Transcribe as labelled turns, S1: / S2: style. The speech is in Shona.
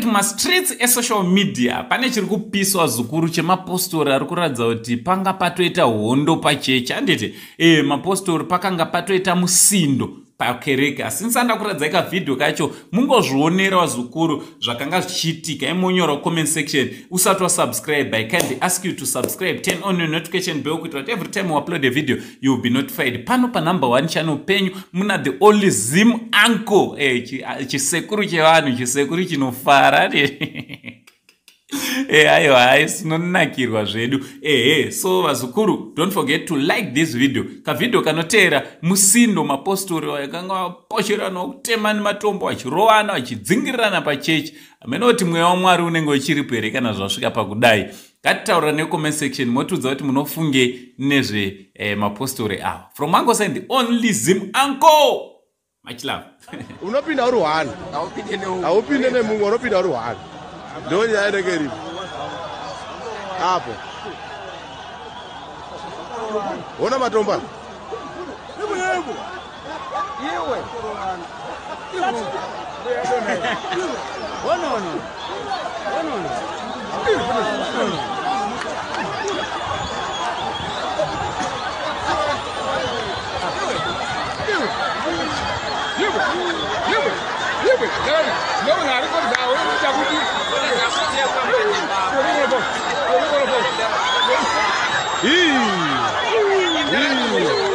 S1: Mumastreets esocial media pane chiri kupiswa zukuru chemapostori ari kuratidza kuti panga patoita hondo pachechi, handiti? Mapostori pakanga patoita musindo pakereke, asi ndisanda kuratidzai kavhidhiyo kacho, mungozvionera zukuru zvakanga zvichiitika. Imonyora comment section. Usati wasubscribe, I kindly ask you to subscribe, turn on your notification bell kuitira kuti every time you upload a video you will be notified. Pano panumber 1 channel penyu muna the only Zim uncle, chisekuru chevanhu, chisekuru chinofara. Aiwa, hai, tinonakirwa zvedu. Ehe, so vazukuru, don't forget to like this video. Kavhidhio kanoteera musindo, mapostori vakanga vaposherana, kutema nematombo, vachirovana, vachidzingirirana pachechi. Hamene kuti mweya waMwari unenge uchiripo here kana zvasvika pakudai. Ngatitaurira necomment section, motiudza kuti munofunge nezve mapostori ava. From Uncle Saint, the only Zim uncle, much love.
S2: Unopinda uri one, haupinde nemumwe, unopinda uri one. Ndo nyaya inenge iripo apo. Ona matombo. Ih! Ih!